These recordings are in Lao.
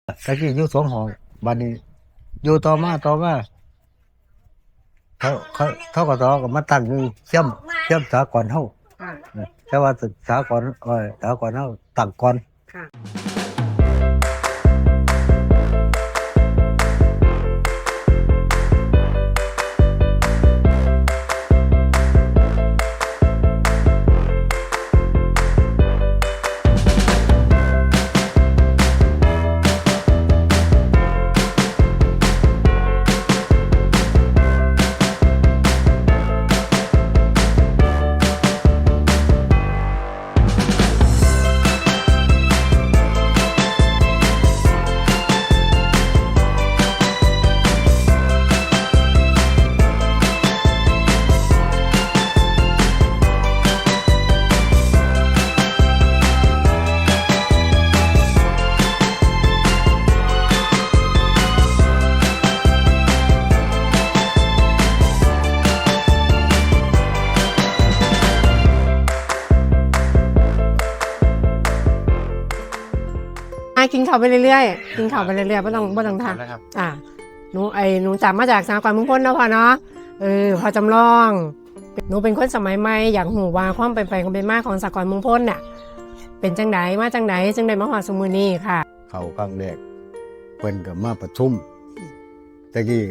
ແຕ່ກີ້ຢູ່ສອງຫ້ອງ ບາດນີ້ຢູ່ຕໍ່ມາ ຕໍ່ມາ ເຂົາ ເຂົາ ທກສ ກໍມາຕັ້ງຢູ່ເຊື່ອມ ເຊື່ອມສາກອນເຮົາ ອ່າ ເອີ ແຕ່ວ່າສາກອນ ເອີ ສາກອນເຮົາຕັ້ງກ່ອນ ຄ່ະ. ອ່ະ ກິນເຂົ້າໄປເລື້ອຍໆ ກິນເຂົ້າໄປເລື້ອຍໆ ບໍ່ຕ້ອງ ບໍ່ຕ້ອງຖາມ ອ່າ ໜູ ໄອ້ ໜູຈຳມາຈາກສະຫະກອນເມືອງພົນເນາະພໍ່ເນາະ ເອີ ພໍ່ຈຳລອງ ໜູເປັນຄົນສະໄໝໃໝ່ ຢາກຮູ້ວ່າຄວາມເປັນໄປ ຄວາມເປັນມາຂອງສະຫະກອນເມືອງພົນນະ ເປັນຈັ່ງໃດ ມາຈັ່ງໃດ ຈຶ່ງໄດ້ມາຮອດຊຸມມື້ນີ້ຄ່ະ? ເຂົ້າຄັ້ງແລກ ເພິ່ນກໍມາປະຊຸມ ແຕ່ກີ້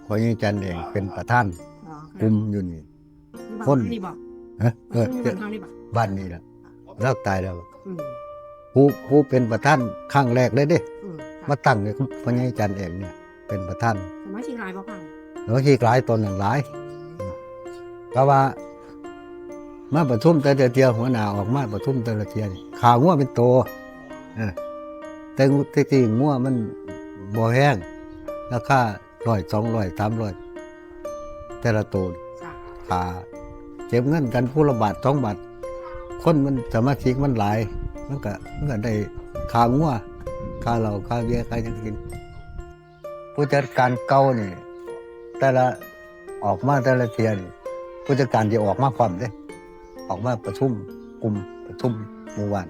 ພໍ່ໃຫຍ່ຈັນເອງເປັນປະທານ ອໍ ກຸ່ມຢູ່ນີ້ ຢູ່ບ້ານນີ້ບໍ່? ຮະ? ເອີ ຢູ່ບ້ານເຮົານີ້ບໍ່? ບ້ານນີ້ລະ ລາວຕາຍແລ້ວ ອືມ ຜູ້ ຜູ້ເປັນປະທານຄັ້ງແລກເລີຍເດ້ ອືມ ມາຕັ້ງໃຫ້ພໍ່ໃຫຍ່ຈັນເອງນີ້ເປັນປະທານ. ສະມາຊິກຫຼາຍບໍ່? ສະມາຊິກຫຼາຍ ຕອນນັ້ນຫຼາຍ ອືມ ແຕ່ວ່າມາປະຊຸມແຕ່ລະເທື່ອ ຫົວໜ້າອອກມາປະຊຸມແຕ່ລະເທື່ອນີ້ ຂ້າງົວເປັນໂຕ ເອີ ແຕ່ ແຕ່ກີ້ງົວມັນບໍ່ແພງ ລາຄາ ຮ້ອຍ ສອງຮ້ອຍ ສາມຮ້ອຍ ແຕ່ລະໂຕ ຄ່ະ ຄ່າເກັບເງິນກັນຜູ້ລະບາດສອງບາດ ຄົນມັນ ສະມາຊິກມັນຫຼາຍ ມັນກະ ມັນກະໄດ້ຄ່າງົວ ຄ່າເຫຼົ້າ ຄ່າເບຍ ຄ່າຫຍັງກິນ. ຜູ້ຈັດການເກົ່ານີ້ ແຕ່ລະ ອອກມາແຕ່ລະເທື່ອນີ້ ຜູ້ຈັດການຊິອອກມາພ້ອມເດ້ ອອກມາປະຊຸມກຸ່ມ ປະຊຸມໝູ່ບ້ານ.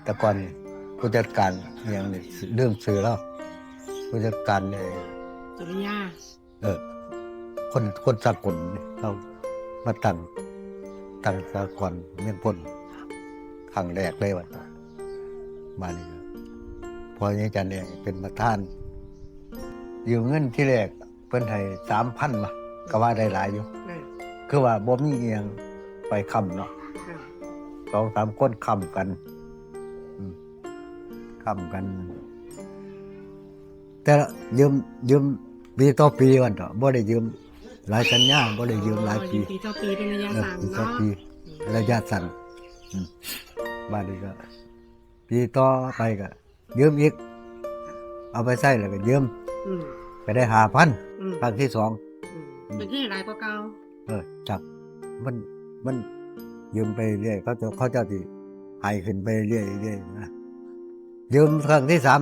ແຕ່ກ່ອນນີ້ ຜູ້ຈັດການອີ່ຫຍັງນີ້ ລືມຊື່ລາວ ຜູ້ຈັດການ ເອີ ສຸລິຍາ ເອີ ຄົນ ຄົນສາກົນນີ້ ລາວມາຕັ້ງ ຕັ້ງສາກອນເມືອງພົນຄັ້ງແລກເລີຍວ່າ ບາດນີ້ພໍ່ໃຫຍ່ຈັນເອງເປັນປະທານ ຢືມເງິນທີແລກ ເພິ່ນໃຫ້ສາມພັນ ວ່າ ກໍວ່າໄດ້ຫຼາຍຢູ່ ອືມ ຄືວ່າບໍ່ມີອີ່ຫຍັງໄປຄ້ຳເນາະ ອືມ ສອງສາມຄົນຄ້ຳກັນ ອືມ ຄ້ຳກັນ ແຕ່ຢືມ ຢືມປີຕໍ່ປີວ່າເຖາະ ບໍ່ໄດ້ຢືມຫຼາຍສັນຍາ ບໍ່ໄດ້ຢືມຫຼາຍປີ ອໍ ຢູ່ປີຕໍ່ປີເປັນໄລຍະ ເອີ ສາງ ປີຕໍ່ປີ ເນາະ ໄລຍະສັ້ນ ອືມ ບາດນີ້ກໍປີຕໍ່ໄປກໍ ຢືມອີກ ເອົາໄປໃຊ້ແລ້ວກໍຢືມ ອືມ ກໍໄດ້ຫ້າພັນ ອືມ ຄັ້ງທີສອງ ອືມ ອືມ ເປັນທີ່ຫຼາຍກວ່າເກົ່າ ເອີ ຈັກ ມັນ ມັນຢືມໄປເລື້ອຍ ເຂົາເຈົ້າ ເຂົາເຈົ້າຊິໃຫ້ຂຶ້ນໄປເລື້ອຍໆນະ ຢືມຄັ້ງທີສາມ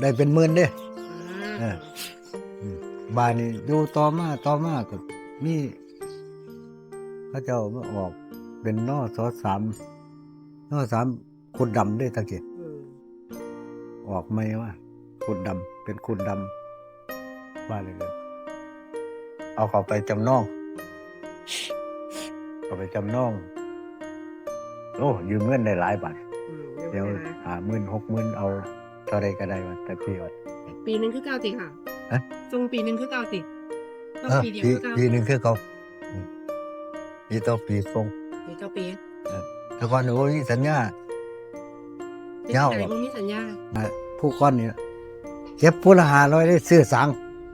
ໄດ້ເປັນໝື່ນເດ້ ອ່າ ເອີ ອືມ ບາດນີ້ຢູ່ຕໍ່ມາ ຕໍ່ມາກໍມີ ເຂົາເຈົ້າມາອອກເປັນ ນສ ສາມ ນສ ສາມ ຂຸດດຳເດ້ຕະກີ້ ອືມ ອອກໃໝ່ມາ ຂຸດດຳ ເປັນຂຸດດຳ ວ່າເລີຍ ເອົາເຂົ້າໄປຈຳນອງ ເຂົ້າໄປຈຳນອງ ໂອ້ ຢືມເງິນໄດ້ຫຼາຍບາດ ອືມ ດຽວ ຢືມເງິນໄດ້ຫຼາຍ ຫ້າໝື່ນ ຫົກໝື່ນ ເອົາເທົ່າໃດກໍໄດ້ວ່າ ແຕ່ປີວ່າ ປີໜຶ່ງຄືເກົ່າຕິຄະ? ຮະ? ສົ່ງປີໜຶ່ງຄືເກົ່າຕິ? ເອີ ປີດຽວ ປີ ປີໜຶ່ງຄືເກົ່າ ອືມ ປີຕໍ່ປີສົ່ງ ປີຕໍ່ປີ ເອີ ແຕ່ກ່ອນບໍ່ມີສັນຍາ ເຮັດຈັ່ງໃດບໍ່ມີສັນຍາ ຜູ້ກ່ອນນີ້ ເກັບຜູ້ລະຫ້າຮ້ອຍ ໄດ້ຊື້ສາງ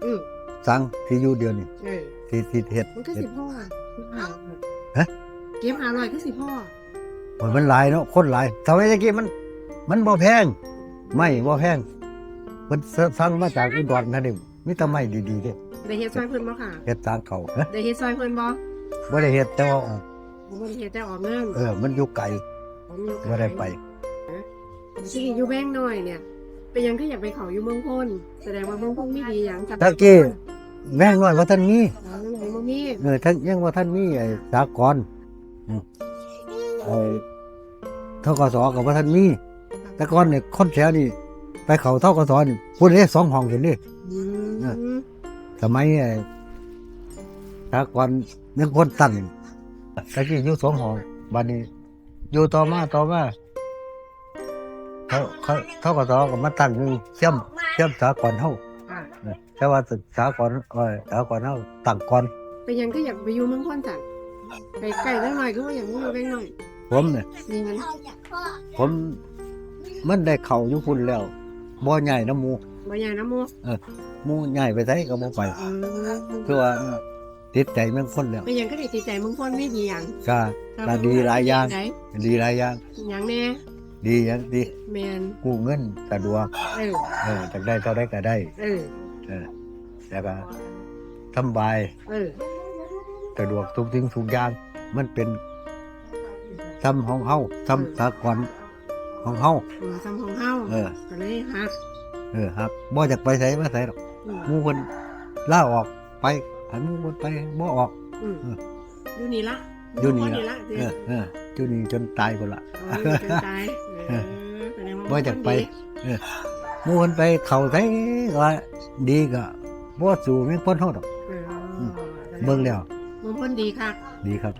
ອືມ ສາງທີ່ຢູ່ດຽວນີ້ ເອີ ທີ່ ທີ່ເຮັດ ມັນຄືຊິພໍ ຮະ? ເກັບຫ້າຮ້ອຍຄືຊິພໍ ໂອ້ຍ ມັນຫຼາຍເນາະ ຄົນຫຼາຍ ສະໄໝແຕ່ກີ້ມັນ ມັນບໍ່ແພງ ໄມ້ບໍ່ແພງ ເພິ່ນ ສ- ສັ່ງມາຈາກອຸດອນຫັ້ນເດ້ ມີແຕ່ໄມ້ດີໆເດ້ ໄດ້ເຮັດຊ່ອຍເພິ່ນບໍ່ຄະ? ເຮັດສາງເຂົ້າ ຮະ? ໄດ້ເຮັດຊ່ອຍເພິ່ນບໍ່? ບໍ່ໄດ້ເຮັດ ແຕ່ວ່າອອກ ບໍ່ໄດ້ເຮັດ ແຕ່ອອກເງິນ ເອີ ມັນຢູ່ໄກ ບໍ່ໄດ້ໄປ ທີ່ຢູ່ແວງນ້ອຍນີ້ ເປັນຫຍັງຄືຢາກໄປເຂົ້າຢູ່ເມືອງພົນ? ສະແດງວ່າເມືອງພົນມີດີຫຍັງ? ຕະກີ້ແວງນ້ອຍບໍ່ທັນມີ ອໍ ຍັງບໍ່ມີ ເອີ ທັງ ຍັງບໍ່ທັນມີໄອ້ສາກອນ ອືມ ໄອ້ ທກສ ກໍບໍ່ທັນມີ ແຕ່ກ່ອນນີ້ຄົນແຖວນີ້ໄປເຂົ້າ ທກສ ນີ້ພຸ້ນເດ້ ສອງຫ້ອງພຸ້ນເດ້. ອືມ ເອີ ສະໄໝ ເອີ ສະຫະກອນຍັງຄົນຕັ້ງ ແຕ່ກີ້ຢູ່ສອງຫ້ອງ ບາດນີ້ຢູ່ຕໍ່ມາ ຕໍ່ມາ ເຂົາ ເຂົາ ທກສ ກໍມາຕັ້ງຢູ່ຄຽມ ຄຽມສະຫະກອນເຮົາ. ອ່າ ເອີ ແຕ່ວ່າສະຫະກອນ ເອີ ສະຫະກອນເຮົາຕັ້ງກ່ອນ. ເປັນຫຍັງຄືຢາກໄປຢູ່ເມືອງຄົນຊັ້ນ? ໃກ້ໆ ເລັກນ້ອຍ ຄືວ່າຢາກມາຢູ່ເລັກນ້ອຍ? ຜົມນີ້ ມີເງິນ ຜົມມັນໄດ້ເຂົ້າຢູ່ພຸ້ນແລ້ວ ບໍ່ຍ້າຍນຳໝູ່. ບໍ່ຍ້າຍນຳໝູ່? ເອີ ໝູ່ຍ້າຍໄປໃສກໍບໍ່ໄປ. ອືມ ຄືວ່າ ເອີ ຕິດໃຈເມືອງຄົນແລ້ວ. ເປັນຫຍັງຄືໄດ້ຕິດໃຈເມືອງຄົນ? ມີດີຫຍັງ? ກະ ກະດີຫຼາຍຢ່າງ. ດີຫຼາຍຢ່າງ. ຫຍັງແດ່? ດີຫຍັງຕິ? ແມ່ນ ກູ້ເງິນສະດວກ. ເອີ ເອີ ຢາກໄດ້ເທົ່າໃດກໍໄດ້. ເອີ ເອີ ແລ້ວກໍສຳບາຍ. ເອີ ສະດວກທຸກສິ່ງທຸກຢ່າງ. ມັນເປັນສ່ຳຂອງເຮົາ ສ່ຳ ເອີ ສາກອນຂອງເຮົາ. ເອີ ສ່ຳຂອງເຮົາ. ເອີ ກໍເລີຍຮັກ. ເອີ ຮັກ ບໍ່ຢາກໄປໃສມາໃສດອກ. ອືມ ໝູ່ເພິ່ນລາອອກໄປ ໃຫ້ໝູ່ເພິ່ນໄປ ບໍ່ອອກ. ອືມ ເອີ ຢູ່ນີ້ລະ ຢູ່ນີ້ລະ ຢູ່ນີ້ລະ. ເອີ ເອີ ຢູ່ນີ້ຈົນຕາຍພຸ້ນລະ. ອໍ ຢູ່ນີ້ຈົນຕາຍ. ເອີ ເອີ ສະແດງວ່າບໍ່ຢາກໄປ. ເອີ ໝູ່ເພິ່ນໄປເຂົ້າໃສກໍວ່າດີ ກໍບໍ່ສູ້ເມືອງຄົນເຮົາດອກ. ເອີ ອືມ ສະແດງ ເບິ່ງແລ້ວເມືອງຄົນດີຄັກ. ດີຄັກ.